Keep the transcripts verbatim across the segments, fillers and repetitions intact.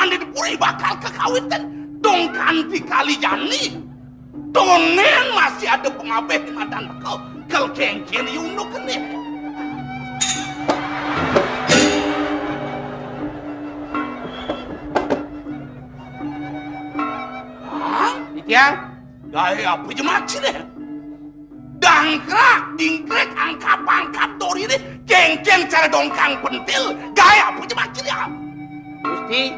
Di puri bakal kekawitan dong kanti kali jani. Tondén masih ada pangabih di madan teka. Kel kéngkén yunduk kéné. Hah? Titiang? Gaé apa jemak sini? Dangkrak, dingkrek, angkap-angkap doriné, kéngkén cara dongkang pentil, gaé apa jemak sini? Gusti,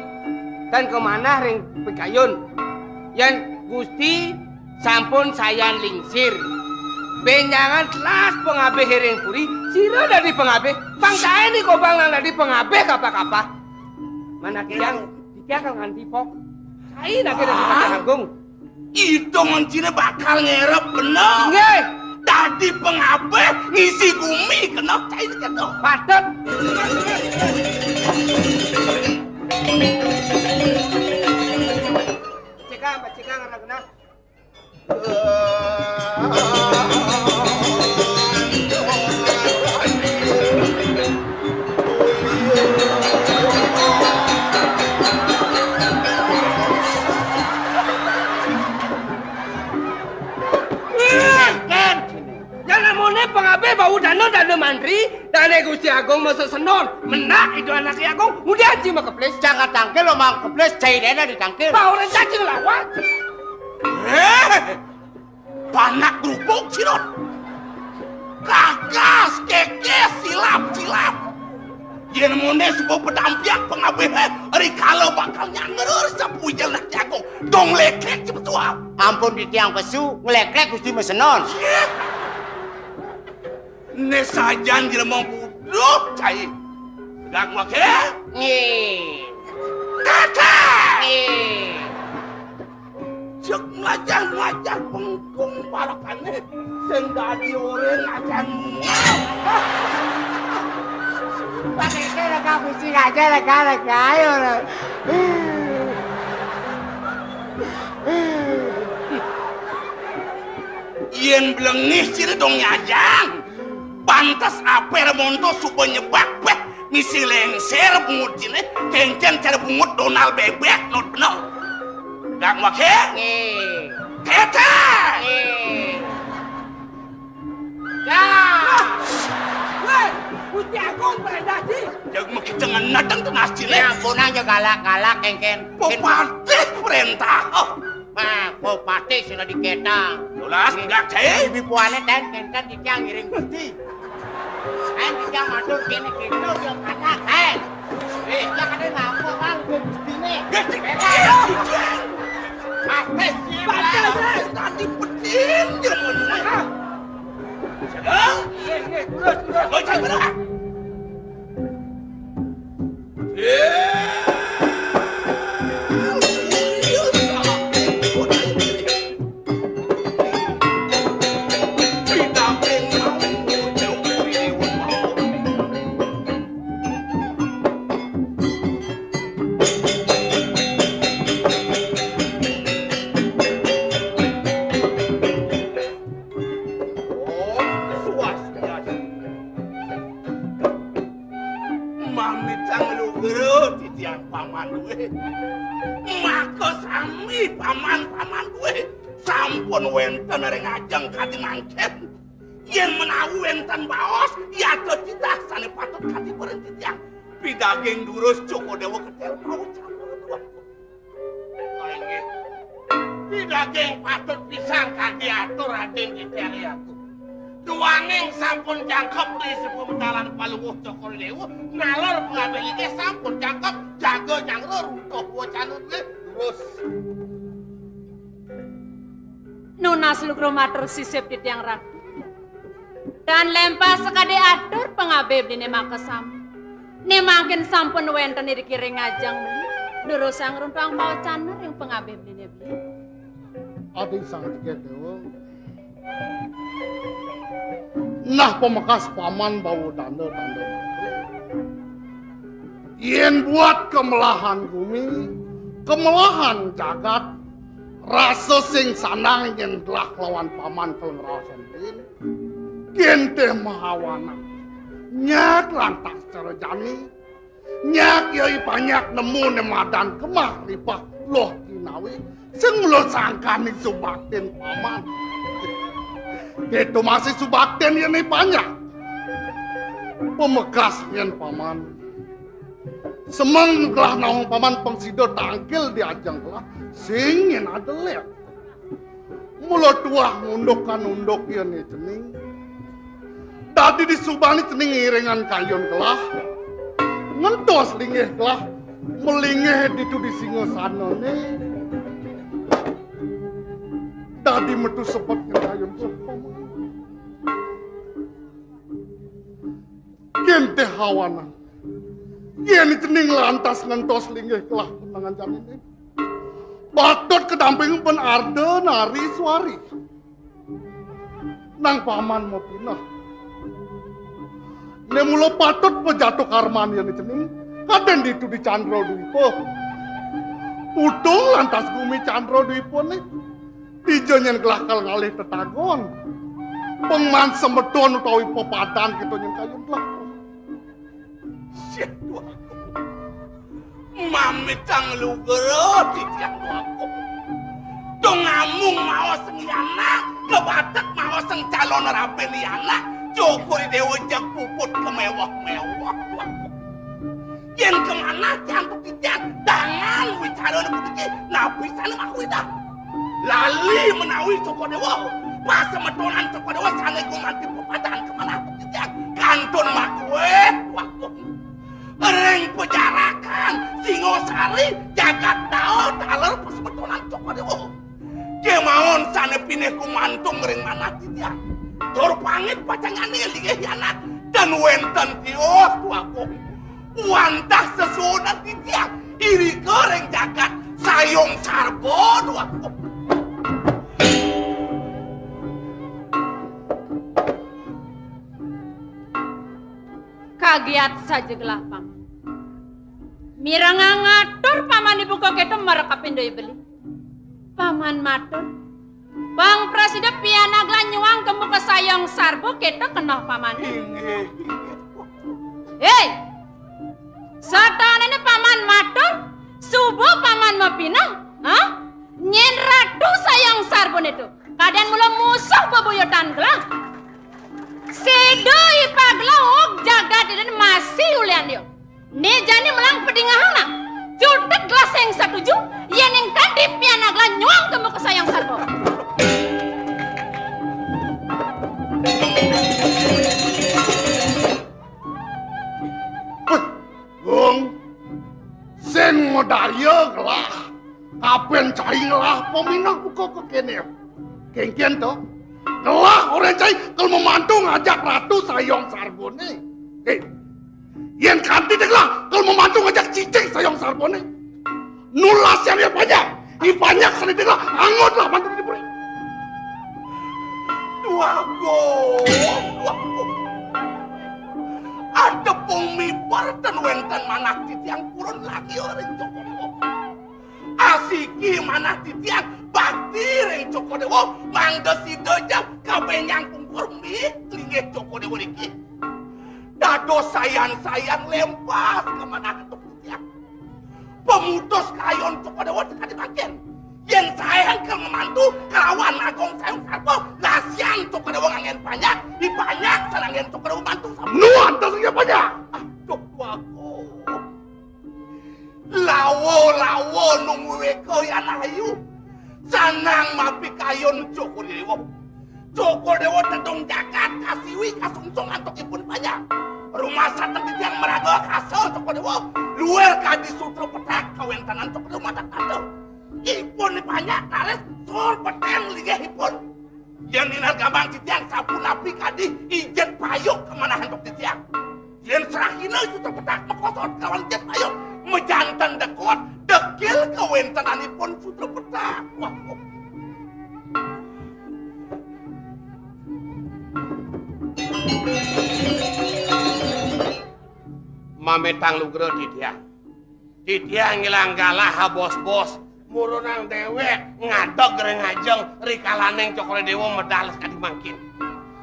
tan kamanah ring pikayun. Yén Gusti sampun sayan lingsir. Bénjangan telas pangabih ring puri, sira dadi pangabih. Pang saé ni kobang nang dadi pangabih kapah-kapah. Manah titiang, titiang kal nganti pok. Saé nagih dadi Patih Agung. Ida menciné bakal ngerep bener. Inggih. Dadi pangabih ngisi gumi kena cai kéto. Patut. Pacikang, pacikang, anak-anak. Yén amoné pangabih bau dana, dana mantri, dané Gusti Agung masesenon, mendak ida anaké agung, ngudian ci makeplis. Cang katangkil lo makeplis, cai dana ditangkil. Bau rencang cing lawan. Éh, panak grubug sirut. Kakas, kékés, silap, silap. Yén mondé suba padampiak pangabihé, rikala bakal nyangrur sapuja nak jago. Dong léklék cepet suap. Ampun titiang pesu, ngléklék Gusti masenon. Né sajan jelema buduk cai. Tegak waké. Nggih. Tata. Nggih. Cek ngajah-ngajah bengkung parakané sing dadi orén acan. Pakai lega, kucing aja lega, lega, ayo. Yén blengis ciri dong nyajang. Pantes apér monto suba nyebak, béh, misi léngsér bungut ciné, kéngkén cara bungut Donal bébék, not benel. Gak waké? Nggih. Kété. Nggih. Dah. Wéh, Gusti Agung, Pak Dadi. Yang mesti jangan nadang tenas ciné. Ya, punang aja galak-galak, kéngkén. Pepatih perintah. Oh. Nah, ko patih sing dadi kétang. Tulas, nggih. Budak cai. Bibi puané ten, kénten titiang ngiring Gusti. Ten titiang matur kéné kéto, dia kata, ten. Éh, dia kata ngapa kan, Gustiné. Gusti. Patih, patih, tadi pedin, dia mau. Iya, iya, terus, terus. Bocah mana? Om Swastiastu. Mamitang lugra titiang paman dué. Maka sami paman-paman dué sampun wénten ring ajeng kadi mangkin. Yén menawi wénten baos, yata titah sané patut kadi prin titiang. Pidaging durus Cokor Déwa ketél pawecan. Inggih. Pidaging patut pisan kadi atur Radén Titiang Agung. Duaning sampun jangkep ring pamentalan Palungguh Cokor Déwa, nalor pangabih linggih sampun jangkep, jaga nyangro runtuh wacana dué, terus. Nunas lugra matur sisip titiang Ratu. Tan lempah sakadi atur pangabih beliné makasami. Né mangkin sampun wénten iriki ring ajeng meli, durusang runtuang pawecana ring pangabih beliné beli. Adi Sang Jegér Déwa. Nah, pamekas paman bawa danda-danda. Yén buat kemelahan gumi, kemelahan jagat, rasa sing sandang yén telah lawan paman kalengrasan din. Kénté mahawana. Nyak lantas cara jani. Nyak ya i panyak nemu ne madan kemah ripah loh kinawi. Sing mula sangkan i subaktin paman. Keto masih subaktin ya ni panyak. Pemekas nyen paman. Semeng gelah naung paman pang sida tangkil di ajeng gelah. Sing nyen ada lek. Mula tuah ngundukan unduk ya ni cening. Dadi di subani cening ngiringan kayun gelah. Ngentos linggih gelah. Melinggih ditu di singasana ni. Dadi metu sebet nyen kayun gelah. Yen teh hawanan. Yen cening lantas ngentos linggih gelah menangan jani ni. Patut kedamping ben arda nari suari. Nang paman mapineh. Ne mula patut pejatuh karman yen cening. Kaden ditu di Candra Dwipa. Utung lantas gumi Candra Dwipa ni. Dija nyen gelah kal ngalih tetagon. Pengman semeton utawi pepadan kita nyen kayun gelah. Syah, Dwagung. Mamitang lugra titiang, Dwagung. Dong amung maos ngianak, kebatek maos calon raben iyanak, Cokor Dewa jeg puput kemewah-mewah, Dwagung. Yen kemanah tiang titiang, dangan wicara puniki, napi sane makuidah. Lali menawi Cokor Dewa, pasemetonan Cokor Dewa sane gumanti pepadan kemanah titiang, kantun makuih, Dwagung. Ring pejarakan Singosari jagat Daud taler pasemetonan Cokor Dewa. Kemawon sane pinih gumantung ring manah titiang. Tur pangit pacangane linggih anak ten wenten tios, Dwagung. Wantah sesuunan titiang irika ring jagat Sayong Sarba, Dwagung. Kagiat saja gelah paman. Mirengang atur paman ibu keketu marekapindo ibeli. Paman matur, Bang Prasida pianak gelah nyuang ke muka Sayong Sarba ketu keneh paman. Inggih, inggih. Hei! Satanene paman matur, suba paman mapineh, ha? Nyen Ratu Sayong Sarba netu. Kaden mula musuh bebuyutan gelah. Sida ipah gelah ug jagat ida masih ulian dia. Ne jani melang padingehang nah. Cutet gelah sing setuju, yen ing kanti pianak gelah nyuang ke muka Sayong Sarba. Weh, Gung, sing madaya gelah. Kapen cai ngelah peminah buka kekene. Kengken to. Ngelah orang cai kal memantu ngajak Ratu Sayong Sarbone. Eh, yen kanti dek lah kal memantu ngajak cicing Sayong Sarbone. Nulas yang dia banyak. I banyak seni dek lah angot lah mantu di puri. Dwagung, dwagung. Adepung miber ten wenten manah titiang purun lagi ring Cokor Dewa. Asiki manah titiang bakti ring Cokor Dewa, mangda sida jam kabenyang pungkur mik linggih Cokor Dewa niki. Dados sayan-sayan lempas ke manah antuk titiang. Pemutus kayun Cokor Dewa tekadi mangkin. Yen saeng ke memantu kelawan Agung Sayung Sarba, lasian Cokor Dewa nganggen panjak, di panjak sananggen Cokor Dewa mantu sama. Nuan tasengya panjak. Aduh, Dwagung. Lawa-lawa nunggu weka yan ayu. Sanang mapikayun Cokor Dewa. Cokor Dewa tedung jagat kasiwi kasungsung antuk ipun panjak. Rumah sateng titiang meraga kasa Cokor Dewa. Luar kadi sutra petak kawentenan Cokor Dewa matak tata. Ipun ni panjak raris sur peteng linggih ipun. Yen ninar gambang titiang sapunapi kadi ijen payuk kemanahan dok titiang. Yen serahina sutra petak makosot kawan ijen payuk, mejanten dekot, dekil kawentenanipun sutra petak. Wah. Mametang lugra titiang. Titiang ngilang galah, ha, bos-bos. Murunang dewek ngadeg ring ajeng rikalaning Cokor Dewa medal sakadi mangkin.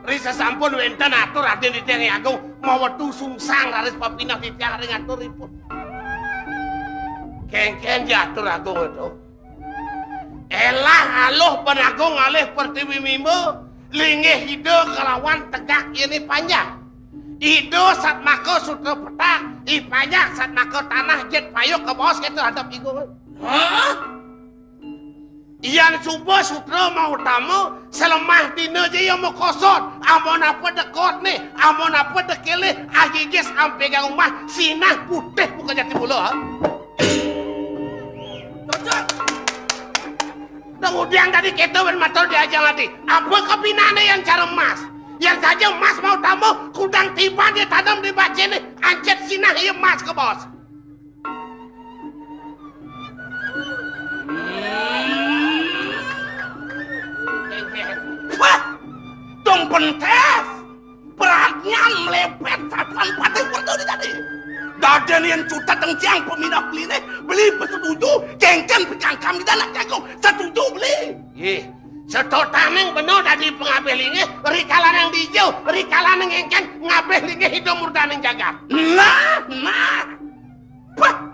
Ri sasampun wenten atur Raden Titiang Agung mawetu sungsang raris papineh titiang ring aturipun. Kénkén diatur Agung to. Élah aluh panagung alih pertiwi mimba, linggih Ida kalawan tegak yéné panjang. Ida satmaka sutra petak, i panjang satmaka tanah jit payuk kabaos kéto hadap Agung. Hah? Yan suba sutra mautama, salemah dina ja iya makosot, amun apa da kotné, amun apa da kilih, agigis ampégang umah, sinah putih muka jati mula, ha? Cocok. Kemudian tadi kita ben matur di ajang ati, apa kabinané yan cara emas? Yan saja emas mautama, kudang tiban dia tanam di bacéné, ancet sinah iya emas kabaos. Wah, dong pentas. Pradnyan mlebet satuan patih werta di tadi. Dadén yén cutet teng tiang pamindah beliné, beli setuju, kénkén pikangkam di danak jagung, setuju beli. Nggih, setotaning bena dadi pangabih linggih, rikalaning dija, rikalaning éngkén ngabih linggih Ida murdaning jagat. Nah, nah. Pah,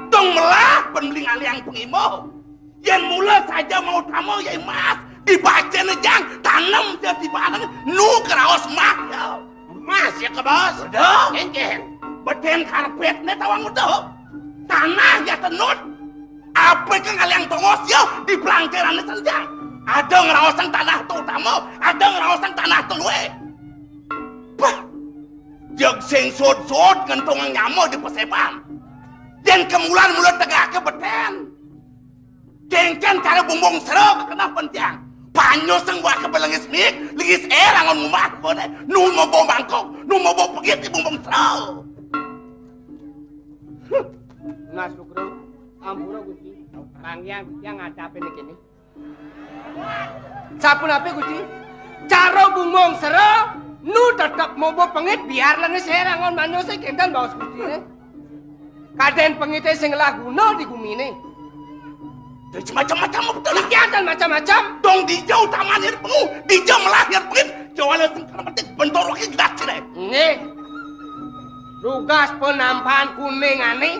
dong melah pun beli ngalihang pangimba. Yén mula saja mautama ya emas, di bacéné jang, tanem ya di bareng, nu karaos mah ya. Emas ya kabaos. Betul. Kénkén. Bedén karpetné tawang utuh. Tanah ya tenut. Apa ké ngalihang tongos ya di pelangkérané senjang. Ada ngraosang tanah to utama, ada ngraosang tanah to lué. Bah, jeg sing sud-sud ngentungang nyama di paséban. Yén kemulan mula tegaké bedén. Kénkén cara bumbung sera kakeneh pentiang. Banyu sing buah kebelengis mik, lengis ér angon ngumah kebone. Nu mebo mangkok, nu mebo pegit di bumbung sera. Mas Lugro, ampura Gusti. Panggiang titiang ngadepin kéné. Sapunapi Gusti? Cara bumbung sera, nu tetep mobo pengit biar lengis ér angon manusé kénten baos Gustiné. Kadén pengité sing ngelah guna di guminé. Dija macam-macam betul lah. Dija tan macam-macam. Dong dija utamané pengu, dija melah pengit, jawala sing kana metik bentor roké gedak ciré. Nggih. Dugas penampahan kuningané,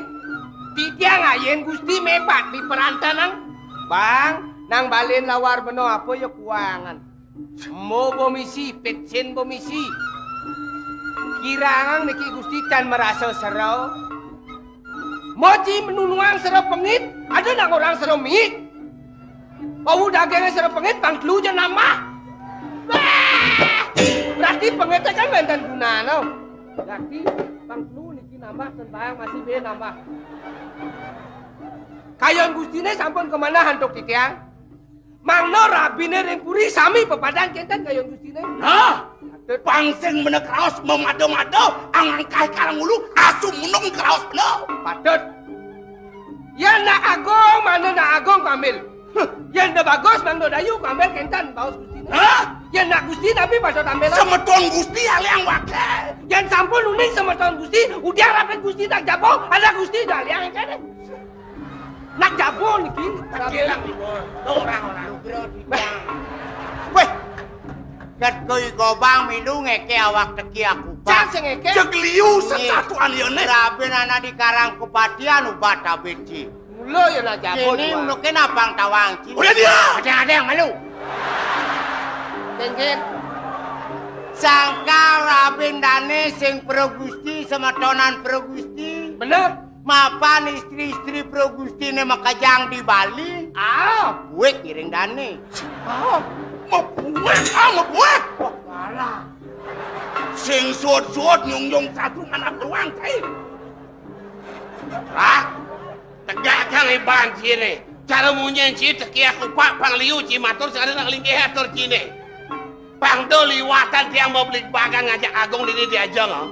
titiang ayin Gusti mébat di perantanang. Bang, nang balin lawar bena apa ya kuangan. Mo bemisi, pitsin bemisi. Kirangang niki Gusti tan marasa sera. Mo ci menunungang sera pengit, ada nak orang sera miik. Bau dagingnya sera pengit, pang telu ja nambah. Wah! Berarti pengitnya kan wénten gunana. Berarti pang telu niki nambah, sembahyang masih bé nambah. Kayun Gustiné sampun kamanah antuk titiang? Mangda rabiné ring puri sami pepadan kénten kayun Gustiné. Nah, pang sing mena kraos mamada-mada, angangkah karang ulu, asu munung kraos bena. Patut. Yén nak agung, mana nak agung kambil. Huh, yén da bagus, mangda dayu kambil kénten baos Gustiné. Hah? Yén nak Gusti napi patut ambil? Semeton Gusti aliang waké. Yén sampun uning semeton Gusti, udiang rapet Gusti nak jaba, ada Gusti da aliang kéné. Nak jaba niki. Kecil lah, Bos. Tuh orang-orang. Nugroh di bang. Wéh. Ket kui gobang milu ngéké awak teki aku, Pak. Cang sing ngéké. Jeg liu sesatuan yéné. Rabin anak di karang kupatian ubat abéci. Mula ya nak jaba. Kini dua. Mungkin abang tawang ci. Udah dia. Ada-ada yang malu. Kénkén. Sangkal rabin dané sing Pro Gusti, semetonan Pro Gusti. Bener. Mapan istri-istri Pro Gustiné makejang di Bali. Ah. Buik ngiring dané. Ah. Mabuik, ah, mabuik. Wah, parah. Sing suud-suud nyungjung satu anak doang, cai. Rak, tegakang iban ciné. Cara munyin ci teki aku pak pang liu ci matur sing ada nak linggih atur ciné. Pang do liwatan tiang mau beli bagan ngajak agung dini diajeng, oh.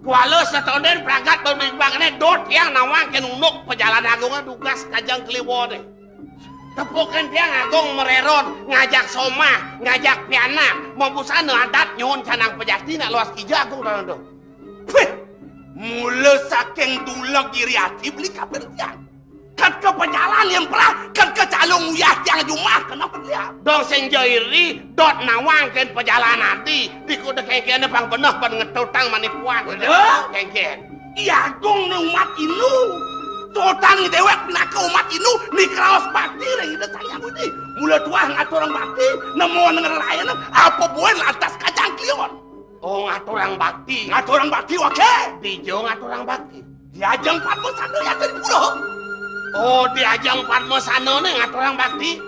Kuala setonden pragat beli bagan dot tiang nawang ke nunduk pejalan agung dugas kajang kliwon. Tepukin tiang agung mereron, ngajak somah, ngajak pianak, mau busana adat nyuhun canang pejati nak luas kija agung tanah do. Pih, mula saking duleg iri ati beli kapir tiang. Ket ke pejalan yang perah, ket ke calung uyah tiang jumah kena pediam. Dong sing ja iri, dot nawang ken pejalan ati, di kuda kengkene pang beneh ban ngetutang manipuan. Bener. Kengken. Iya agung ne umat inu. Totan déwék pinaka umat Hindu, nika raos bakti ring Ida Sang Hyang Widhi. Mula tuah ngaturang bakti, nemu ngrerayan, apa buin lantas kajangklion. Oh, ngaturang bakti. Ngaturang bakti, waké. Dija ngaturang bakti. Di ajeng Padmasana yata di pura. Oh, di ajeng Padmasanané ngaturang bakti.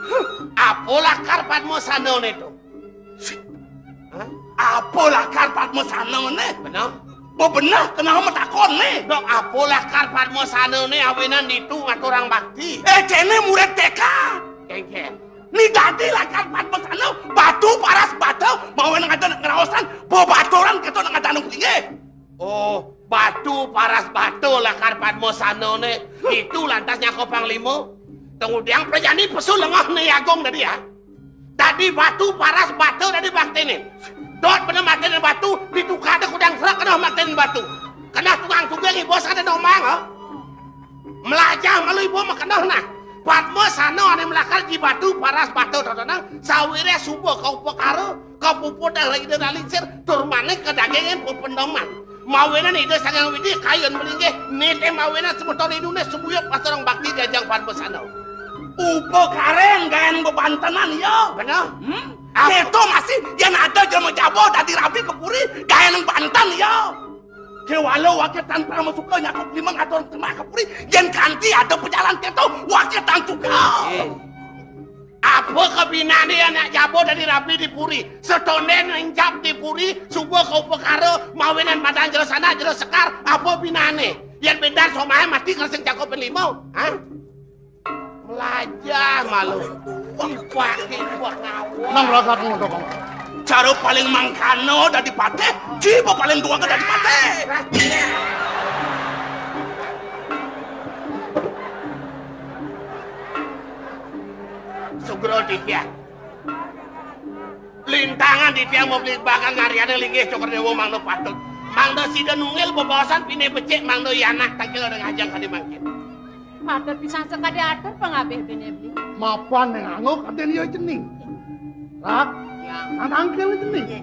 Apa lakar Padmasanané to? Hah? Apa lakar Padmasanané? Beneh? Bebeneh keneh matakon né. Dok, apa lakar Padmasanané awinan ditu ngaturang bakti? Eh, kéné murid T K. Kénkén. Né dadi lakar Padmasana, batu paras bata, mawinan ada ngraosan, bebaturan kéto nak ngadaning linggih. Oh, batu paras bata lakar Padmasanané. Ditu lantas nyangka panglima. Tunggudiang prajani pesu lengoh né agung dadi ya. Dadi batu paras bata dadi baktiné. Dot beneh baktiné batu, ditukar ada kudang serak keneh baktiné batu. Keneh tukang tuging iba sakadi nomang, ha? Mlajah malu iba makeneh nah. Padmasana ané malakar ji batu paras bata totonan, sawiréh suba kaupakara, kapuputang ring Ida Lingsir, tur manik kadagingin pependoman. Mawinan Ida Sang Hyang Widhi kayun malinggih, nitih mawinan semeton Hinduné sumuyup ngaturang bakti di ajeng Padmasana. Upakaran gaén bebantenan, ya. Beneh. Hmm? Apa? Kéto masih yén ada jaba-jaba dadi rabi ka puri, gaén banten, ya. Kéwala waké tan pramasuka nyakup lima ngatur sembah ka puri, yén kanti ada pajalan kéto, waké tan suka. Eh. Apa kabinané anak jaba dadi rabi di puri? Setondén encap di puri, suba kaupakara, mawinan madan jero sanak, jero sekar, apa binané? Yén bédan somahé mati kresing cakupin lima, ha? Mlajah malu. Dipaké buat ngawur. Nang ragat ngono kok. Cara paling mangkana dadi patih, jiba paling duaga dadi patih. Sugra titiang. Lintangan titiang mabligbagan ngaryanin linggih Cokor Déwa mangda patut. Mangda sida nunggil bebaosan pinih becik mangda i anak tangkil ring ajeng kadi mangkin. Patut pisan sakadi atur pangabih bini beli. Mapan ning anguk adin ya cening. Rak, ya. Nang tangkil cening. Ya.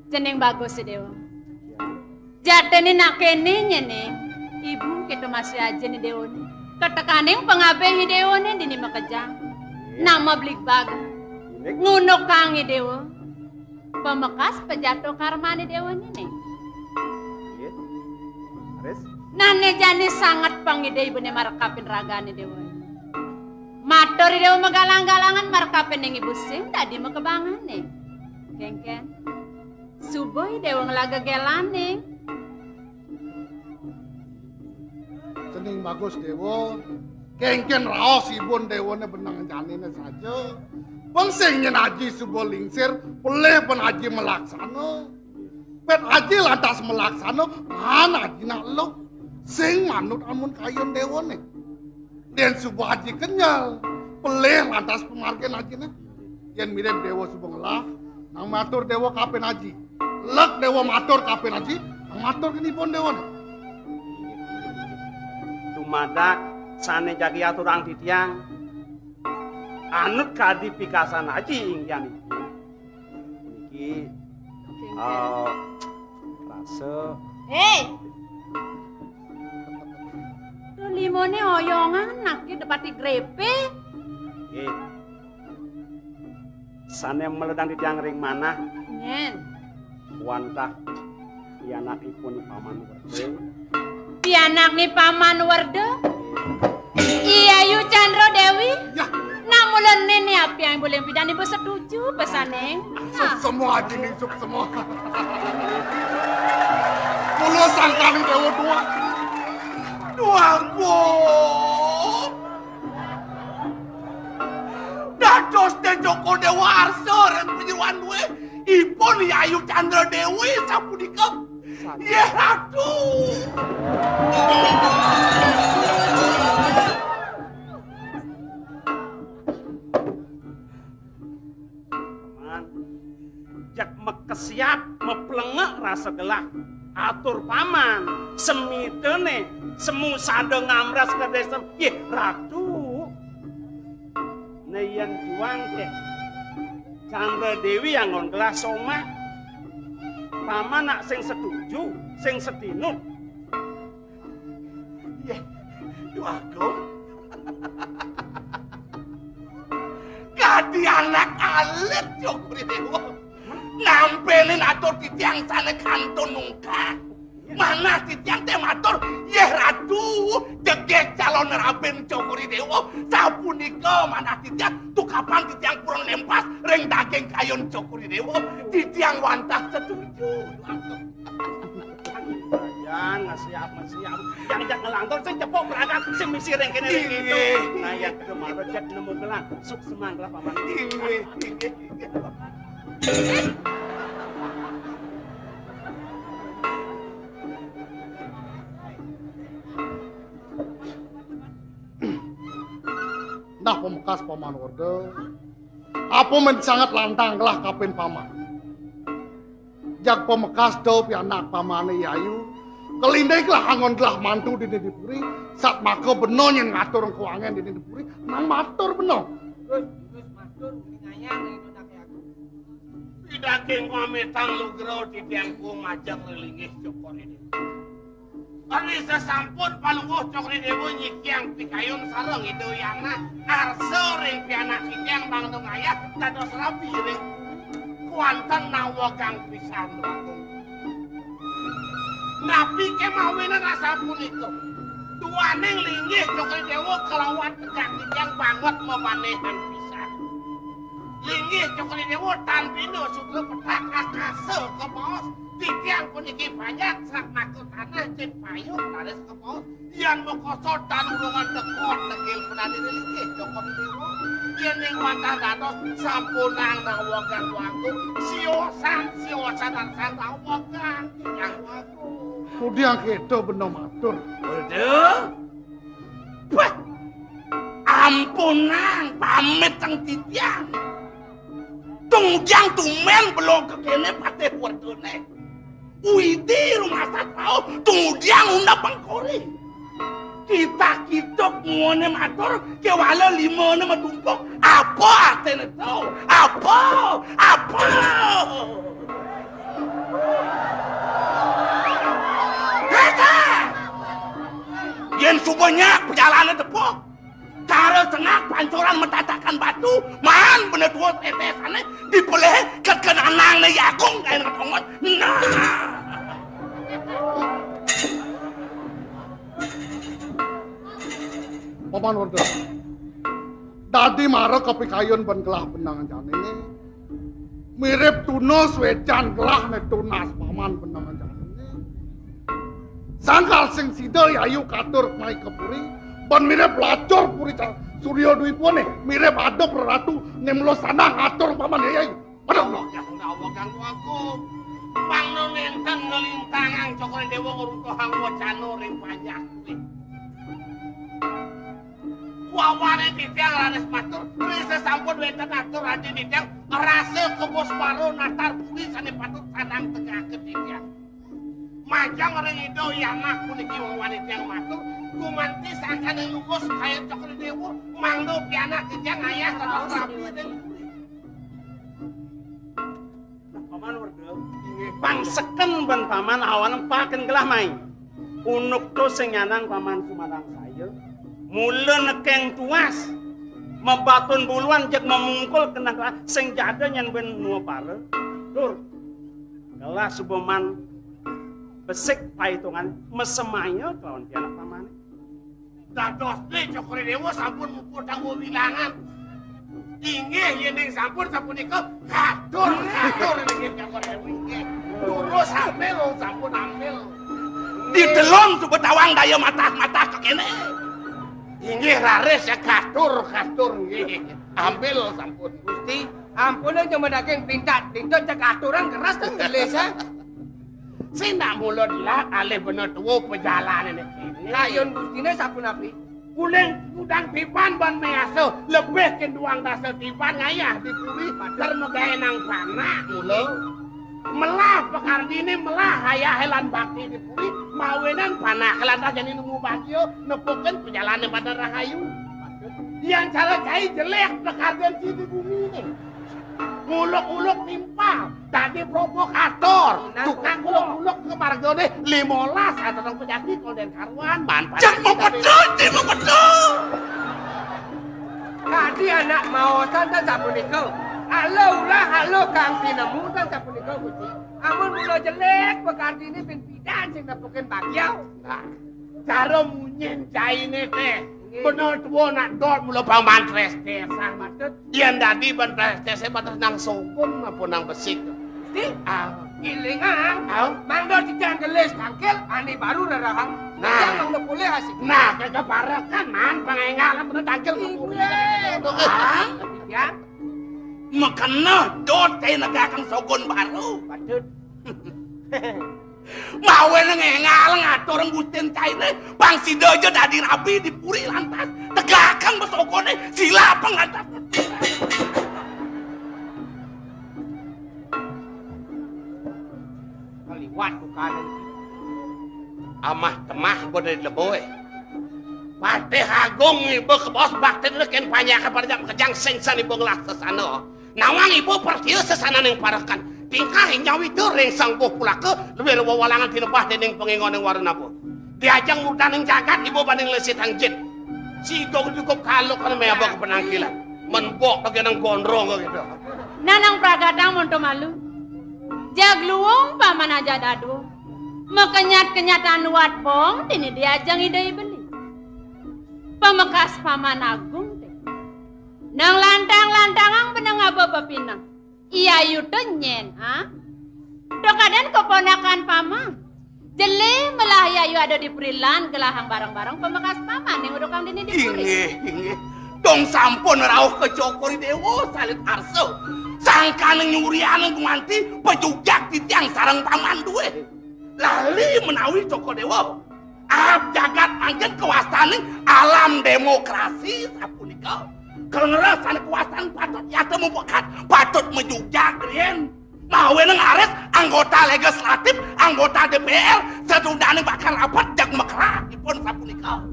Cening bagus, Déwa. Jatiné nak kéné nyéné, ibu kéto masih ajané Déwané. Katekaning pangabih Déwané dini makejang. Nama bligbaga. Ngunukang Déwa. Pamekas pajato karmané Déwané né. Nggih. Leres. Nané jani sanget pang Ida ibuné marekapin ragané Déwané. Matur Déwa magalang-galangan marekapin ning ibu sing dadi makebangané. Kénkén. Suba Déwa nglaga gélané. Cening bagus Déwa, kénkén raos ibun Déwané beneng janiné saja. Pang sing nyén aji suba lingsir, pelih pang aji malaksana. Pét aji lantas malaksana, maan aji nak luk. Sing manut amun kayun Déwané. Yén suba aji kenyel, pelih lantas pamargin ajiné. Yén mirib Déwa suba ngelah, nang matur Déwa kapin aji. Lek Déwa matur kapin aji, nang matur ken ibun Déwané. Dumadak sané jagi aturang titiang, anut kadi pikasan aji inggihan ibun. Puniki, eh, rasa. Héi! To limané oyongan, naké depati grépé. Nggih. Sané maledang titiang ring manah. Nyén. Wantah pianakipun Paman Werda. Pianakné Paman Werda? I Ayu Candra Déwi? Ya. Nah, mula néné apiang boleh pidan ibu setuju pesané. Suksema aji ning suksema. Mula sangkaning Déwa dua. Duangku. Dados Déjoko Déwa Arsa ring panyeroan dué. Ipun Yayu Candra Déwi sapunika. Yéh, Ratu. Man, jak mekes Yap, meplengek rasa gelah. Atur paman, semitene, semu sada ngamras ke desa. Yeh, Ratu. Nah, yen juang ke Chandra Dewi anggon gelah somah. Paman nak sing setuju, sing setinut. Yeh, Dwagung. Kadi anak alit, Cokor I Dewa. Nampelin atur titiang sane kantun nungkak. Manah titiang te matur, yeh Ratu, jegeh calon raben Cokor I Dewa. Sapunika manah titiang, tukapan titiang purun lempas ring daging kayun Cokor I Dewa. Titiang wantah setuju. Yan, ngasiap, ngasiap. Yang jak ngelantur, sing cepok berangkat, sing misi ring kene ring itu. Inggih. Nah, yang kedua malah jak nemu gelang. Sukses mangklah, Paman. Inggih, inggih, inggih. Nah, pamekas Paman Werda. Apa men sanget lantang gelah kapin Paman? Jag pamekas da pianak pamane Yayu. Kelindik lah anggon gelah mantu dini di puri. Satmaka bena nyen ngatur kuangen dini di puri. Nang matur bena. Terus, terus matur, ngayang, itu dak aku. Pidaging pamitang lugra titiangku majeng linggih Cokor I Dewa. Ari sasampun Palungguh Cokor I Dewa nyikiang pikayun sareng Ida Yana, arsa ring pianak titiang mangda ngayah dados rabi ring kuanten nawegang pisan. Napi kemawinan asapunika? Duaning linggih Cokor I Dewa kalawan tegak titiang banget mamanehan pisan. Linggih Cokor I Dewa tan bina sudra petak akasa kabaos. Titiang puniki panjak satmaka tanah cit payung raris kabaos. Yan makoso tan ulungan tekon negil penadine linggih Cokor I Dewa. Yen ing wantah dados sampunang nawegang wagung, siosan, siosan arsan nawegang titiang wagung. Kudiang keto bena matur. Waduh. Wah, ampunang pamit teng titiang. Tungjang tumen belog kene patih werdone. Widi rumasat rauh tungjang undap pengkori. Kita kituk muane matur kewala limane matumpuk. Apa artine to? Apa? Apa? Hece! Yen suba nyak pejalane tepuk, cara sengak pancuran metatakan batu, maan benda tua tetesane dipelih ket kenanangne yakung kain ketongot. Nah. Paman Werda. Dadi mara kapikayun ben gelah benang jane. Mirip tuna swecan gelah ne tunas paman benang jane. Sangkal sing sida Yayu katur mai ke puri, ben mirip lacur puri ca-, Surya Dwipa ne, mirip ada praratu ne mula sandang atur paman Yayu. Aduh, ya udah awak ganggu aku. Pang no nenten ngelintangang Cokor I Dewa ngruntuhang wacana ring panjak. Wawane titiang raris matur, ri sasampun wenten atur raja titiang, rasa kebos paro natar budi sane patut sandang tegake titiang. Majeng ring Ida Hyang Anak puniki wawane titiang matur, gumanti sangkane lugus kaya Cokor I Dewa, mangda pianak titiang ayah terus rabi ring puri. Nah, Paman Werda, inggih, pangseken ben Paman awanan paken gelah mai. Unuk to sing nyanang Paman Sumandangsaya. Mula nekeng tuas, mebatun buluan jeg memungkul kenang gelah sing jada nyen ben nuapara. Tur, gelah suba man besik paitungan mesemaya kelawan pianak pamane. Dadosne Cokor I Dewa sampun muput anggo wilangan. Inggih, yening sampun sapunika katur, katur inggih Cokor I Dewa inggih. Durus ambil, sampun ambil. Ditelung suba tawang daya matah-matah kekene. Inggih, raris ya katur, katur inggih. Ambil sampun. Gusti, ampun aja medaging pintat, pintat cek aturan keras kan ngelis, ha? Sing nak mula delak alih bena tua pejalane nek kene. Kayun gustine sapunapi? Uling kudang tiban ban measa, lebih ke duang dasa tiban ngayah di puri, ter megae nang panak mula. Melah pakardiné, melah ayahe lan bakti di puri, mawinan panah lan rajane nemu bagya, nepukin pejalané pada rahayu. Yan cara cai jelek pakardian sing di bumi ini. Nguluk-uluk timpal, dadi provokator, tukang nguluk-nguluk ke margane limolas atau nang pejati konden karuan, manfaat. Cek mepedul, cek mepedul. Kadi anak maosan tan sapunika. Ala ulah, ala kang tinemu tan sapunika, Gusti. Amun mula jelek, pakardiné bin pidan sing nepukin bagya. Nah, cara munyin cainé téh. Nggih. Bener tua nak dot mula paman tres-tresan. Maksud? Yen dadi ban tres-tresé batas nang sogun apa nang besik. Gusti? Ah. Ilingang. Ah. Mangda titiang gelis tangkil, ané baru rerahang. Nah. Titiang mangda polih asik. Nah, kekeparekan, Man, pangengalan bener tangkil. Inggih. Ah. Titiang. Makena dot kae negakang sogon baru. Patut. Mawe nang engal ngatur ngustin kaine, pang sida aja dadi rabi di puri lantas. Tegakang besogone, sila pang lantas. Kaliwat tukane. Amah temah iba dari leboe. Patih Agung iba kebos bakti ken panjaka pada jam kejang sing san iba ngelah sesana. Nawang iba pertia sesananing parekan. Tingkah nyawita ring sang buh pulaka luwih wewalangan tinebah dening pangingoning warna apa. Diajeng murdaning jagat iba banding lesitang jit. Siga cukup kaluk kana meh aba kepenangkilan. Menbok bagi nang gondrong gitu. Nanang pragatang monto malu. Jag luung paman aja dadua. Makenyat-kenyatan wat pong dini diajeng ida ibeli. Pamekas paman agung te. Nang lantang-lantangang beneng aba pepinang. Iya yuta nyen, ha? Dokadan keponakan paman. Jeli melah yayu ada di puri lan gelahang bareng-bareng pamekas paman ning udukang dini di puri. Inggih, inggih. Dong sampun rauh ke Cokor Dewa salit arsa. Sangkan nyurian gumanti pejujak titiang sareng paman duwe. Lali menawi Cokor Dewa. Ab jagat mangkin kewastaning alam demokrasi sapunika. Kelengeres ane kewastan patut nyata mupekat, patut mejujak riyen. Mawe nang ares anggota legislatif, anggota D P R, setudane bakal rapat jag mekrah ipun sapunika.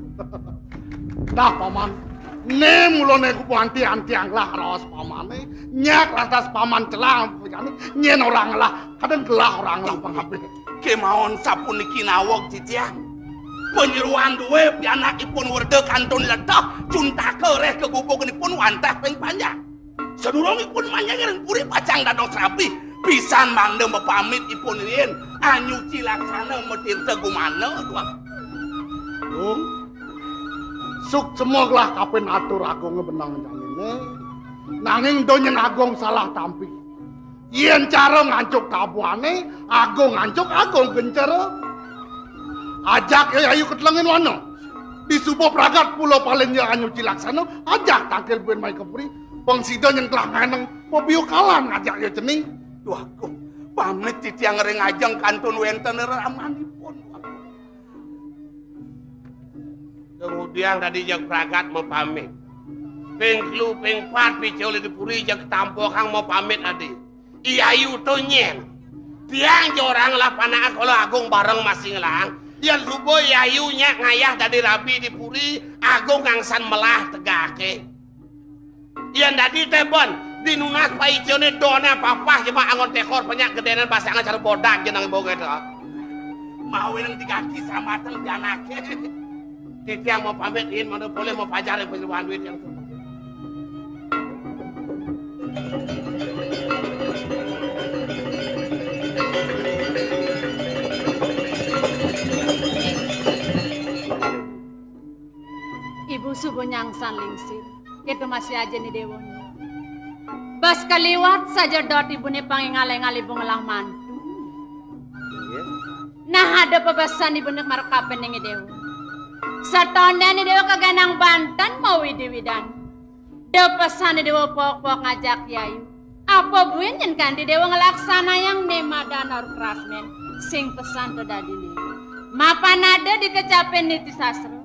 Nah, Paman, ne mulane ku anti-anti anglah raos Pamane, nyak lantas Paman celah, nyen orang lah, kadang gelah orang lah pangabih. Kemawon sapuniki naweg titiang. Panyeruan duwe pianakipun werda kantun letah, cuntaka reh kegubugnipun wantah ping panjang. Sadurungipun manjang ring puri pacang dados rabi, pisan mangda mapamit ipun riin, anyuci laksana matirta gumana, tuah. Dung, suksma gelah kapin atur agung benang janine. Nanging do nyen agung salah tampi. Yen cara ngancuk tabuhane, agung ngancuk, agung gencara. Ajak ya ayu ketelengin wana. Di suba pragat pula paling ya anyuci laksana, ajak tangkil buin mai kepuri. Pang sida nyen telah nganeng, pabiukalan ngajak ya cening. Duh, agung, pamit titiang ring ajeng kantun wenten ramanipun. Kemudian tadi jag pragat mapamit. Ping telu, ping pat, picul di puri jag ketampokang mapamit adi. Iyayu to nyen. Tiang jorang lah panak kala agung bareng masing lang. Yan suba iyayu nyak ngayah dadi rabi di puri, agung kangsan melah tegake. Yan dadi tebon, dinunas paicane dona papah jema angon tekor penyak gedenan basanga cara bodak jeneng ibu gitu. Mau yang diganti sama teng anake. Titiang mau pamit, yen mana boleh mau pajar yang penyuluhan duit yang sumpah. Ibu subuh nyangsan lingsir, kita masih aja nih dewanya. Bas kaliwat saja dot ibune pangingal-ingal ibu ngelah mantu. Nah, ada pepesan ibu nek marep kapening dewa. Satondene dewa kaganang banten mau widi-widan. Da pesan dewa pok-pok ngajak yayu. Apa buin yen kanti dewa ngelaksanayang nemadan aru krasmen sing pesan to dadine. Mapan ada dikecapin niti sastra.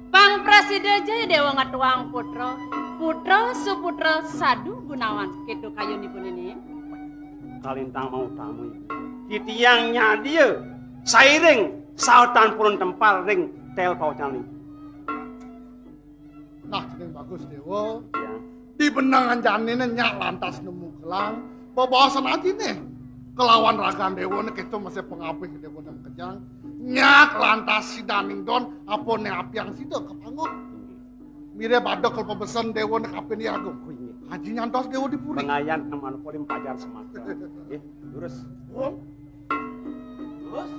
Pang prasida jaya dewa ngetuang putra, putra suputra sadu gunawan. Ketu kayunipun ini. Kalintang mau tamu. Titiang nyadia sairing sautan purun tempal ring tel paucalan. Nah, cening bagus, Déwa. Ya. Di benangan janiné nyak lantas nemu gelang. Bebaosan ajiné. Kelawan ragan Déwané kéto masih pangabih Déwa nang kejang. Nyak lantas sidaning don, apané apiang sida kapangguh. Mirib ada kal pabesen Déwané kaping agung. Oh, iya. Aji nyantos Déwa di puri. Pangayan nang manupuli pajar semaka. Nggih, lurus. Terus?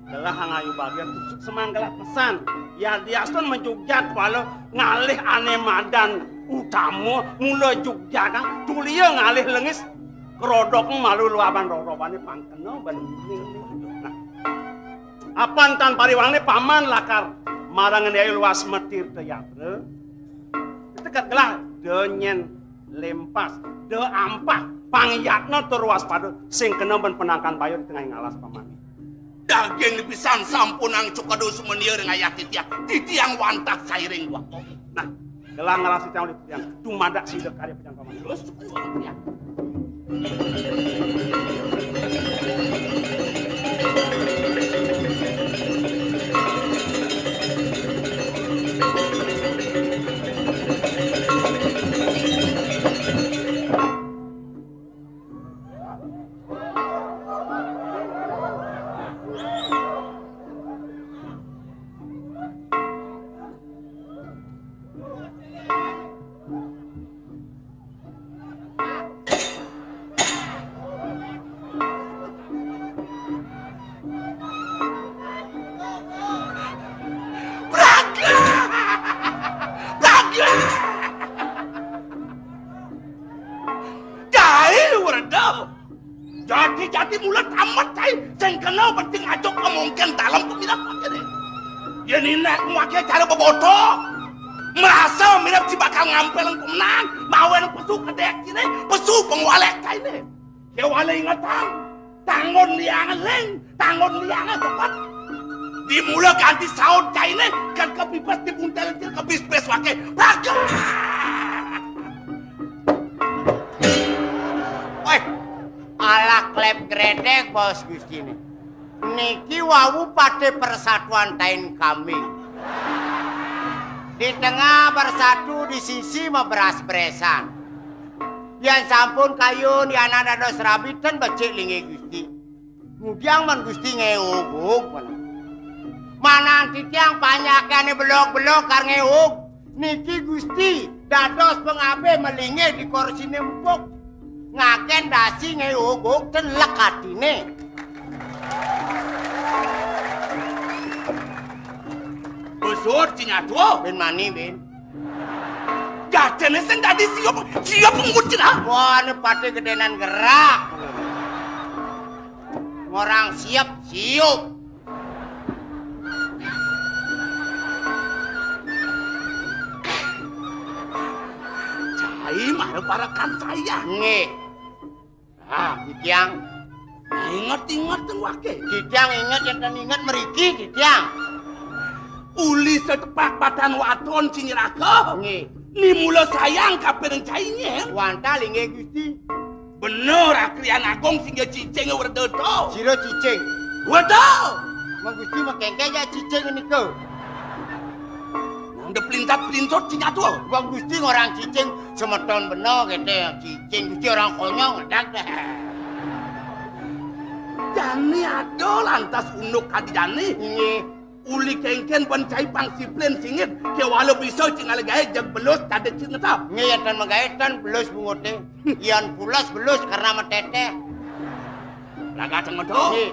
Gelah ngayu bagian tusuk semanggala pesan. Ya diastun majugjat wala ngalih ané madan utama mula jugjatang tulia ngalih lengis krodok malu luaban rorobané pangkena ban. Nah, apan tan pariwangné paman lakar marang Nyai Luas Matirta Yatra. Teket gelah da nyén lempas, da ampah, pangyatna tur waspada sing kena ban penangkan baya di tengahing alas paman. Daging pisan sampunang cukadu sumenia ring ayah titiang. Titiang wantah sairing waktu. Nah, gelah ngelas titiang olih titiang. Tumadak sida karya pejangkaman. Terus, Braga! Braga! Jahil Werda! Jati-jati mula tamat cai, sing kena penting ajuk kemungkin dalam pemilah pakai deh. Yén inak maké cara beboto, merasa mirip si bakal ngampil pemenang, mawen pesu kedek cine, pesu pengwalek cai ne. Kewala ingetang, tanggon liangan ling, tanggon liangan sepet. Dimula ganti saut cai ne, kan kepipes dibuntel cil kebis-bes waké. Raga! Weh, alah klep gredek, Bos Gustine. Niki wau pate persatuan tain kambing. Di tengah bersatu, di sisi maberas-beresan. Yan sampun kayun, yan dados rabi ten becik linggih Gusti. Ngudiang man Gusti ngeug-ug, manang. Manang titiang panjake ane belog-belog kar ngeug. Niki Gusti dados pangabih malinggih di korsine empuk. Ngaken dasi ngeug-ug ten lek atine. Besut cinyatua. Bin mani, bin. Jatene sing dadi siup, siup ngut cina. Wah, ini pati gedenan gerak. Ngorang siap, siup. Cai mara parekan saya. Nggih. Ah, titiang. Inget-inget teng wake. Titiang inget, enten inget mriki, titiang. Uli setepak batan waton ciniraka. Nggih. Ni mula sayang kapiring cai nyen. Wantah linggih Gusti. Bener, akrian agung sing ya cicing Werda to. Sira cicing. Werda. Mong Gusti makengke ya cicing nika. Nang de pelintat-pelintut cinyatua. Wong Gusti ngorang cicing, semeton bena kete cicing, Gusti orang konyol ngedak deh. Jani ada lantas unduk kadi jani. Nggih. Uli kengken ban cai pang siplin singit, kewala bisa cing ale gae jeg belus tade cing ngetap. Nggih, enten magae ten belus bungute. Yan pulas belus karena metete. Laga teng metu. Nggih.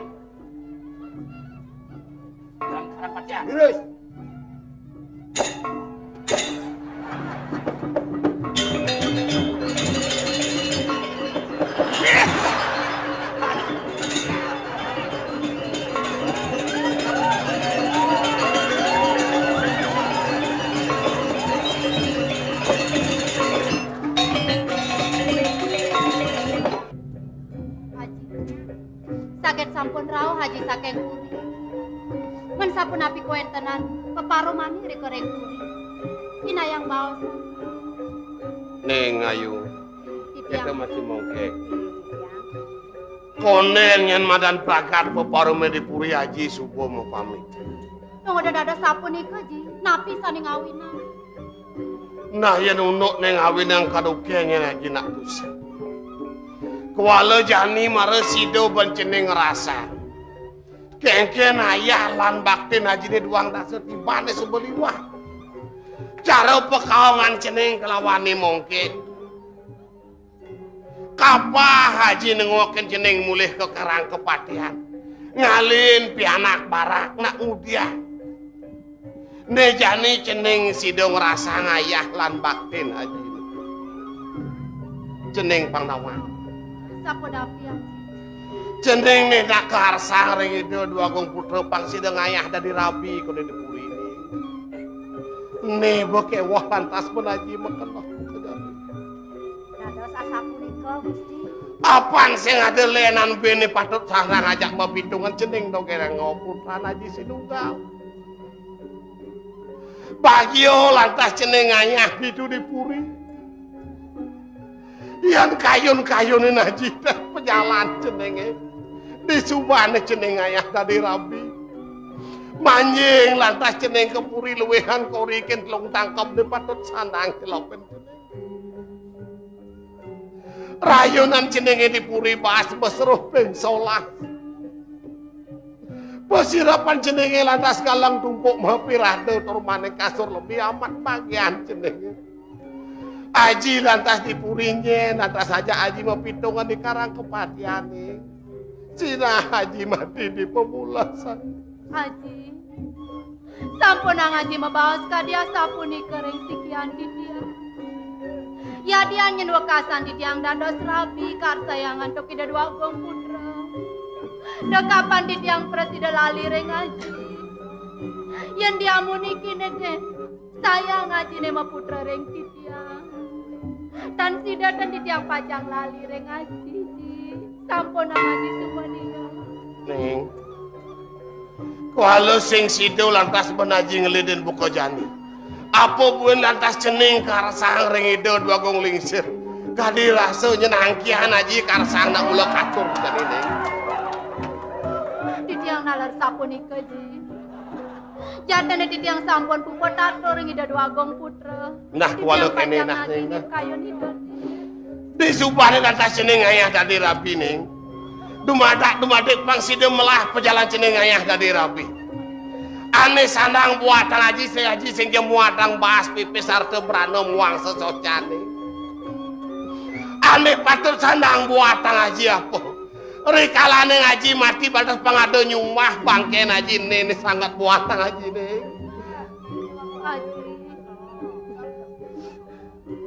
Dalam karapat ya. Lurus. Haji. Saget sampun rauh Haji saking puri. Men sapunapi kawenten Nan peparumané rika ring puri. Inayang baos. Ning Ayu, titiang. Kita masih mongkek. Kondén yén madan pragat peparumané di puri, Aji suba mapamit. Nang ada dados sapunika, Ji, napi sané ngawinang? Nah, yén unduk né ngawinang kadukén, yén Aji nak tusing. Kuala jani mara sida ban cening ngrasa. Kénkén ayah lan baktin Ajiné duang dasa tibané suba liwat. Cara pakaongan cening kalawané mongkek. Kapah Aji nengokin cening mulih ka Karang Kapatihan. Ngalih pianak barak nak ngudiang. Né jani cening sida ngrasang ayah lan baktin Aji. Cening pang nawang. Sapunapi, Aji? Cening né nak karsang ring Ida Dwagung Putra pang sida ngayah dadi rabi koné di puri né. Né ba kéweh lantas ban Aji makeneh. Dados asapunika, Gusti. Apan sing ada lénan béné patut sareng ajak mapitungan cening dogéng putran Aji sinunggal. Bagia lantas cening ngayah ditu di puri. Yan kayun-kayunin Aji téh pajalan ceningé. Disubané cening ngayah dadi rabi. Manjing lantas cening ka puri luwihan korikin telung tangkebné patut sandang celopin cening. Rayunan ceningé di puri baas masruh ping solas. Pasirapan ceningé lantas galang tumpuk mapirada tur maning kasur lebih amat bagian ceningé. Aji lantas di puri nyén, lantas ajak Aji mapitungan di Karang Kapatihané. Sinah Aji mati di pemulasan. Aji. Sampunang Aji mabaos kadi asapunika ring sikian titiang. Yadian yén wekasan titiang dados rabi karsayangan antuk Ida Dwagung Putra. Dekapan titiang prasida lali ring Aji. Yén diamuniki niki, sayang Ajiné maputra ring titiang. Tan sida tan titiang pacang lali ring Aji. Sampunang Aji suba ningal. Ning. Kuala sing sida lantas ban Aji ngelidin buka jani. Apa buin lantas cening karsang ring Ida Dwagung Lingsir. Kadi rasa nyén angkihan Aji karsang nak mula katur jani, Ning. Titiang nalar sapunika, Ji. Jatine titiang sampun puput atur ring Ida Dwagung Putra. Nah, kuala kene nah, Ning, nah. Kayun Ida. Disubane lantas cening ngayah dadi rabi, Ning. Dumadak, dumadik pang sida melah pajalan cening ngayah dadi rabi. Ane sandang buatang Aji, sing Aji sing ja muatang baas pipis sarta brana muang sesocane. Ane patut sandang buatang Aji apa? Rikalane Aji mati, bates pang ada nyumah bangken Aji, ne, ne sanget buatang Aji, ne. Aji.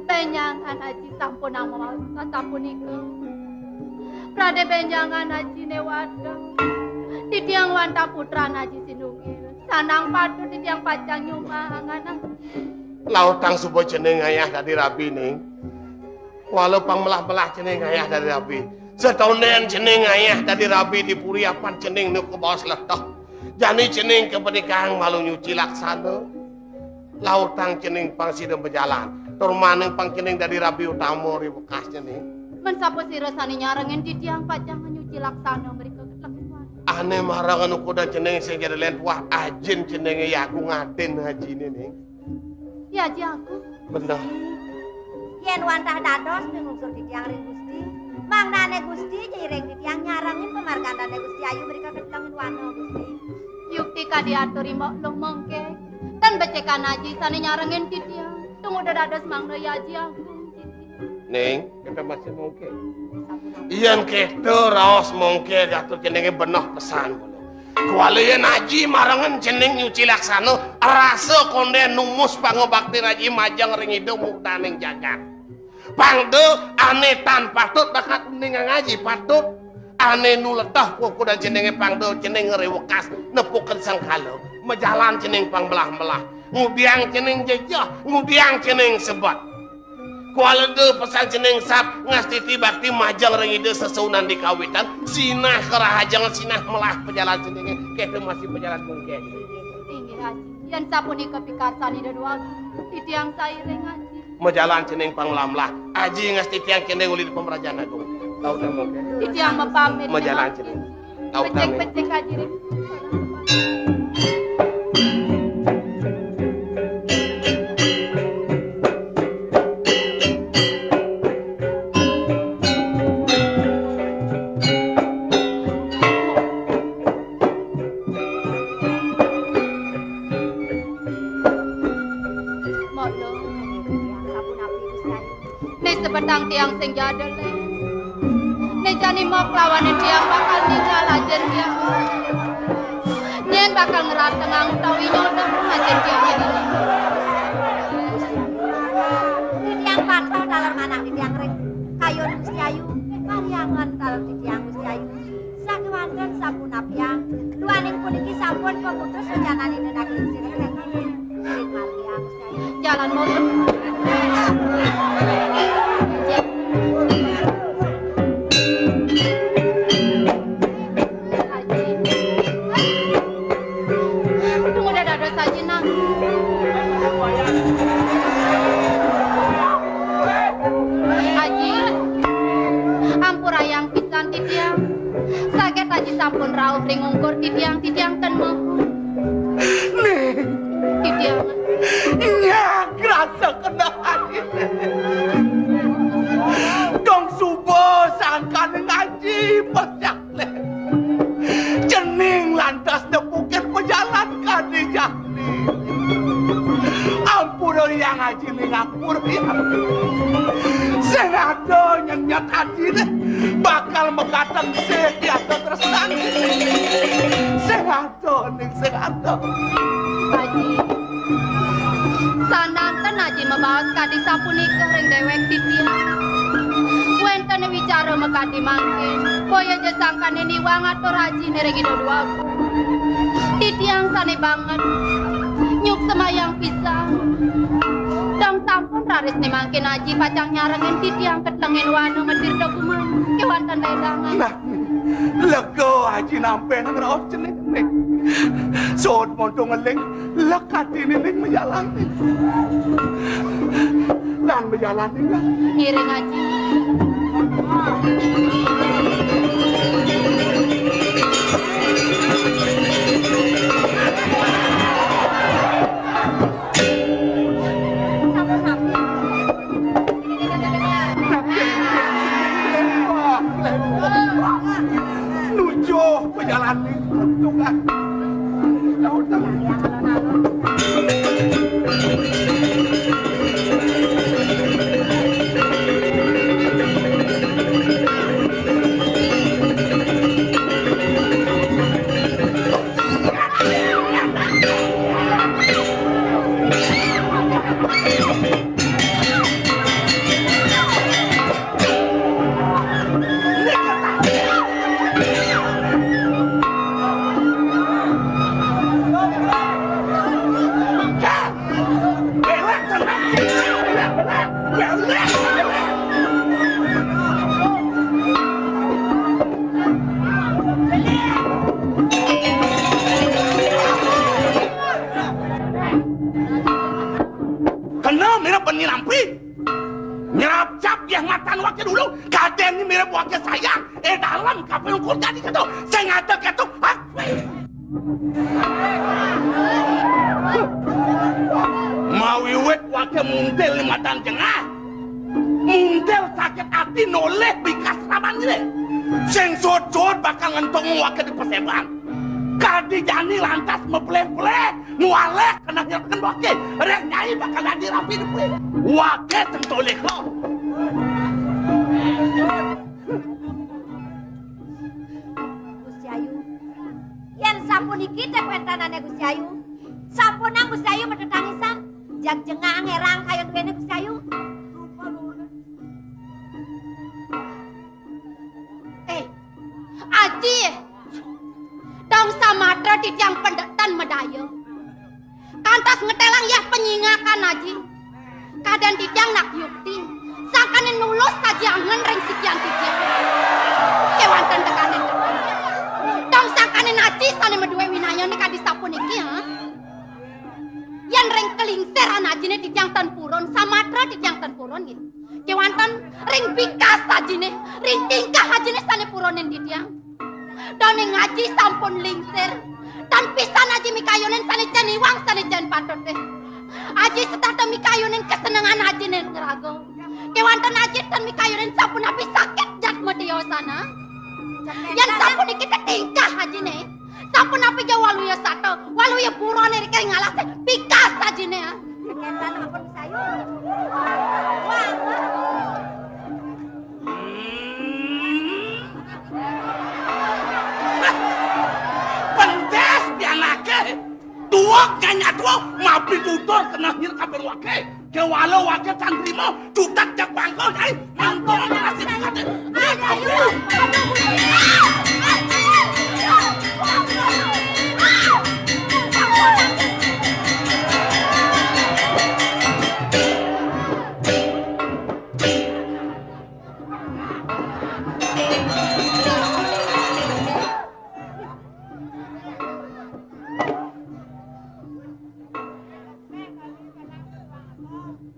Benjangan Aji sampun amaos sasapunika. Prade benjangan Aji ne wada. Titiang wantah putran Aji sinunggil. Sandang patut titiang pacang nyumah angan Aji. Lautang suba cening ngayah dadi rabi, Ning. Wala pang melah-melah cening ngayah dadi rabi. Setonden cening ngayah dadi rabi di puri, apan cening nu kabaos leteh. Jani cening kabenikang malu nyuci laksana. Lautang cening pang sida majalan. Tur maning pang cening dadi rabi utama ri wekas cening. Men sapa sira sane nyarengin titiang pacang nyuci laksana mrika ketlengin wada. Ane marengan ukudan cening sing ja delen tuah, ajin cenenge Aji Agung, adin ajine, Ning. Ya, Aji Agung. Bener. Yen wantah dados pingungsur titiang ring Gusti, mangdane Gusti ja iring titiang nyarengin pamargandane Gusti ayu mrika ketlengin wana, Gusti. Yukti kadi atur Mbok Luh mengke, tan becekan Aji sane nyarengin titiang. Tumuda dados mangda ya, Aji Agung. Ning, kita masih mengke. Yen kita raos mengke, atur cenenge beneh pesan kula. Kuala yen Aji marengan cening nyuci laksana, rasa konden numus pangabaktin Aji majeng ring Ida murdaning jagat. Pangda ane tan patut bakat uningang Aji, patut ane nu leteh pukudan cenenge, pangda cening ngrewekas nepukin sengkala. Majalan cening pang melah-melah. Ngudiang cening jejeh, ngudiang cening sebet. Kuala da pesan cening sap ngastiti bakti majeng ring Ida sesuunan di kawitan, sinah karahajengan, sinah melah pajalan cenenge, kita masih pajalan mengke. Inggih, Aji. Yén sapunika pikarsan Ida Déwa Agung, titiang sairing, Aji. Majalan cening panglamlah. Aji ngastitiang kéné uli di Pamrajan Agung. Titiang mapamit. Majalan cening. Becik-becik, Aji. Mula, sapunapi, Gusti Ayu? Né sebetang tiang sing jadel, Lé. Né jani mok lawaning tiang bakal ninggal ajin tiang. Nyén bakal ngrantengang utawi nyodang ajin tiang ini. Titiang patuh taler manah titiang ring kayun Gusti Ayu. Pariangan taler titiang Gusti Ayu. Sakéwanten sapunapian, duaning puniki sampun pamutus wacanané daging sira. Ring margiang, jalan mundur. Tunggu dah, dados saja, nah. Aji, ampurayang pisan titiang. Saget Aji sampun rauh ring ungkur titiang, titiang ten moh. Ning. Titiang. Nyak rasa kena Aji. Dong suba sangkaning Aji pecah lé. Cening lantas nepukin pejalan kadi jani. Ampura yang Aji ning ampura yang. Sing ada nyenyet Aji deh bakal megateng sih di atas tresnan. Sing ada ning sing ada. Aji. Sananten Aji mabaos kadi sapunika ring déwék titiang. Wénten wicara makadi mangkin, boya ja sangkané niwang atur Aji ring Ida Déwa Agung. Titiang sané banget. Nyuk semayang pisan. Dong sampun raris né mangkin Aji pacang nyarengin titiang ketlengin wana metir daguman. Kéwanten ledangan. Nah, lega Aji nampénang raos cening. Sod monto ngeling, lekati nining majalan. Lan majalan ning. Ngiring Aji. Sampun napi? Nuju pejalan ning. Kena mirip beni nampi. Nyerap cap yah matan wake dulu. Kadén ni mirip wake sayang. Eh, dalam kape ukur jadi ketu. Sing ada ketu. Hah? Mawiwit wake muntil ni madan jengah. Muntil sakit ati nolih bikas raban ngene. Sing sud-sud bakal ngentung wake di paseban. Kadi jani lantas mepleh-pleh, mualek kena nyerepken wake. Reh nyai bakal dadi rapi depe. Wake sing tolih lo. Gusti Ayu. Yén sapuniki té kuéntanané Gusti Ayu, sampunang Gusti Ayu matetangisan. Jag jengah ngérang kayun duéné Gusti Ayu. Eh, Aji, dong samatra titiang pendektan medaya. Kantos ngetelang yah penyingakan Aji. Kadén titiang nak yukti, sangkané nulus sajangan ring sikian titiang. Kéwanten tekanin tekanin. Dong sangkané Aji sané madué winayana kadi sapuniki, ha? Kéwanten ring bikas ajiné, ring tingkah ajiné sané purana titiang. Dané aji sampun lingsir, tan pisan aji mikayunin sané jan iwang sané jan patuté. Aji setata mikayunin kasenengan ajiné ngraga. Kéwanten aji tan mikayunin sapunapi sakit jatma tiosan. Yén sapuniki tingkah ajiné, sapunapi ja waluya sata, waluya purana ring alasé, bikas ajiné. Kénten ampun sayur. Wah. Hmm. Pendes pianaké. Tuwek nyanyat tuwek, mapi tutur kena hir kabéh waké. Kéwala waké tan trima, tutet jak bangkul, ai. Nangkong nasi tutet.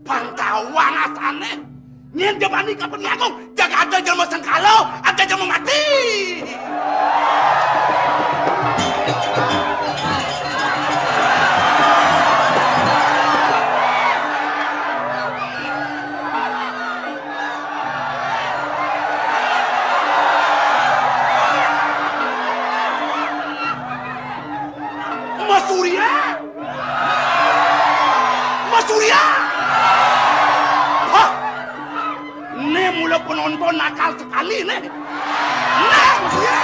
Pang tawang asané. Nyén jebani kapan nyanggung, jag ada jelema sengkala, ada jelema mati. Mas Surya! Mas Surya! Hah? Né mula penonton nakal sekali né. Nah, Mas Surya!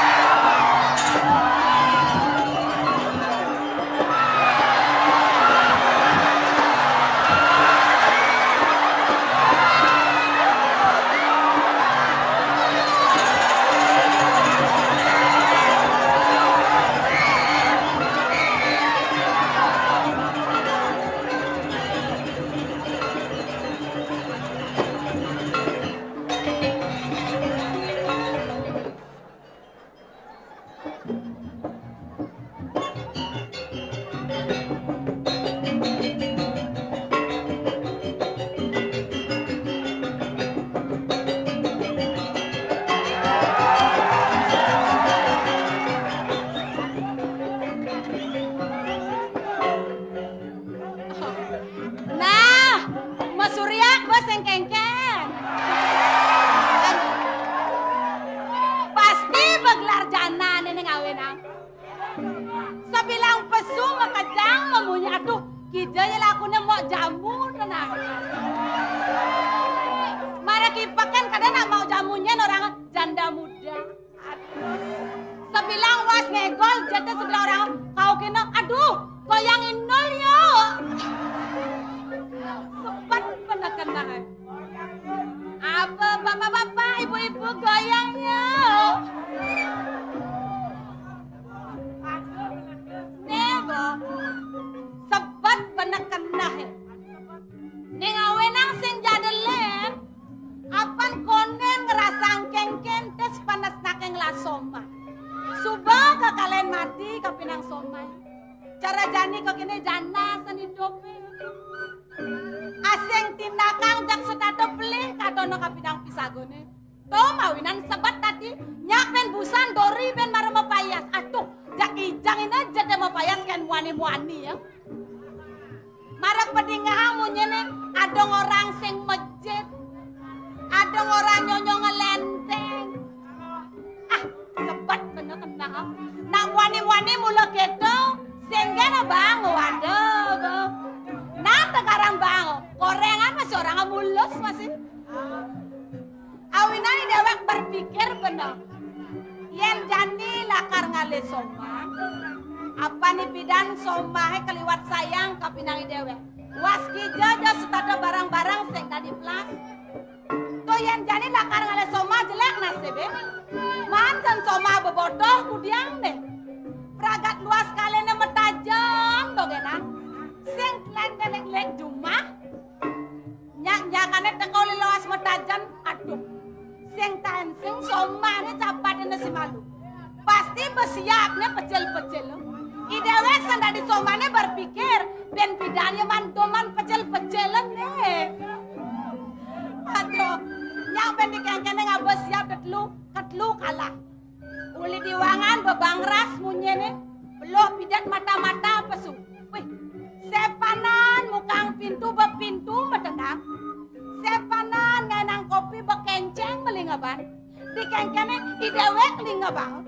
Nah, mesuryak bos sing kéngkén. Pasti begelar jana né ning awénang. Sabilang pesu makejang mamunyi, aduh, kija ya lakuné mok jamu tenang. Mara kipeken kadén nak mok jamunya orang janda muda. Sabilang was ngegol, jete sebelah orang kau kena, aduh, goyang inul yo. Sempat peneken nah. Apa bapak-bapak, ibu-ibu goyang yo. Né, Bo. Sebet bener keneh. Ning awénang sing jadelén, apan kondén ngrasang kéngkén tes panes naké nglas somah. Suba kakalén mati kapinang somah. Cara jani kakéné jana seni dopé. Asing tinakang jak setata pelih katono kapinang pisagané. To mawinan sebet tadi, nyak pén busan dori pén mara mapayas. Aduh, jak ijang ina jete mapayas kén muani-muani ya. Mara padingehang munyiné adong orang sing mejit. Adong orang nyonyo ngelénténg. Ah, sebet bener keneh. Nak muani-muani mula kéto, sing gén bang, waduh, Bo. Nah, tekarang bang, koréngan masih orang mulus masih. Awinan déwék berpikir bener. Yén jani lakar ngalih somah, apané pidan somahé kaliwat sayang kapinang déwék. Was kija ja setata barang-barang sing dadi pelas. To yén jani lakar ngalih somah jelék nasibé. Maan sén somah bebotoh kudiangné. Pragat luas kaliné matajem to génan. Sing tlen telik-lik jumah. Nyak-nyakané teka uli luas matajem, aduh. Sing taén sing somahné capat ene si malu. Pasti besiapné pecil-pecil. I déwék sing dadi somahné berpikir, bén pidan ya man doman pecil-pecilan né. Di kéngkéné ngaba siap tetelu, ketelu kalah. Uli diwangan bebangras munyiné, beluh pidan mata-mata pesu. Wih, sepanan mukang pintu bepintu metendang. Sepanan ngenang kopi bekenceng melingeban. Di kéngkéné idéwék lingeban.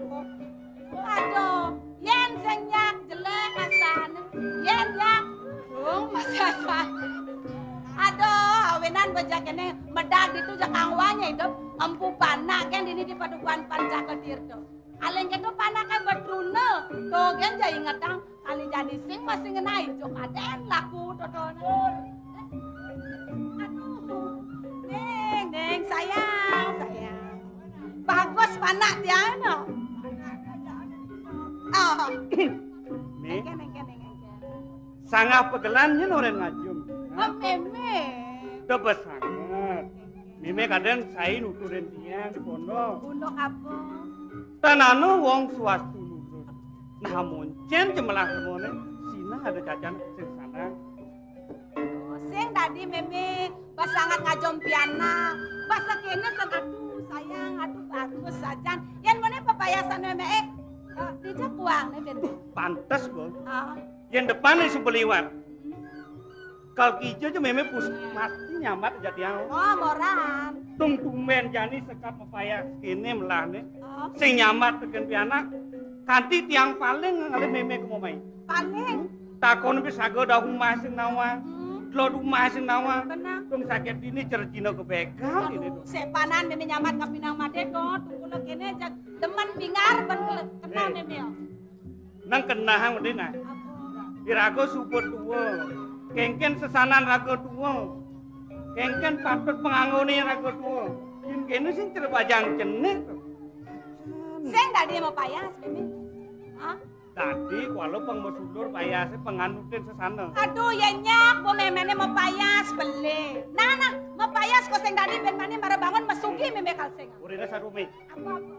Aduh, yén sing nyak jelék asané. Yén nyak, dong masih asané. Aduh, awinan bajak kéné medal ditu jakang wanya idup. Empu panak kén dini di padukuhan Pancaka Tirta. Aling kéto panaké betruna, to gén ja ingetang, kali jani sing masih ngenai, jok adén laku totoné. Aduh, Néng, Néng, sayang, sayang. Bagus panak tiang, no. Oh. Nih, éngkén, éngkén, éngkén, éngkén. Sanggah pagelan nyén orén ngajum. Oh, mémé. Tebes sanget. Mémé kadén sai nuturin tiang di pondok. Pondok apa? Tanana wong swastu nutur. Nah, moncén jemelah temoné, sinah ada cacan sing sanang. Oh, sing dadi mémé basanget ngajum pianak. Basa kéné sing aduh sayang, aduh bagus sajan. Yén mémé pepayasan mémé, eh, eh, dija kuang né, Ben. Pantes, Bos. Ah. Yén depan nih sebeliwar. Kal kija ja mémé pus mati nyambat ja tiang. Oh, moran. Tung tumbén jani sekap mapayas kéné melahné. Oh. Sing nyambat tekén pianak. Kanti tiang paling ngalih mémé ka momai. Paling. Takon pi saga dahu mas sing nawang. Hmm. Dlod mas sing nawang. Benar. Tung sakit dini cerjina ka bégal. Aduh, ini tuh. Sepanan mémé nyambat ka pinang madé to, tungkula kéné ja demen bingar ben kena, eh, mémé. Nang kenahang medina. Iraga suba tua. Kéngkén sesanan raga tua. Kéngkén patut panganggoné raga tua. Yén kéné sing cerbajang cenik. Sing dadi mapayas, Mémé. Hah? Dadi kuala pang masulur payasé panganutin sesana. Aduh, ya nyak, bo méméné mapayas belé. Nah, nah, mapayas kok sing dadi ben mani mara bangun masugi mémé kal sing. Urina sarumé. Apa, apa?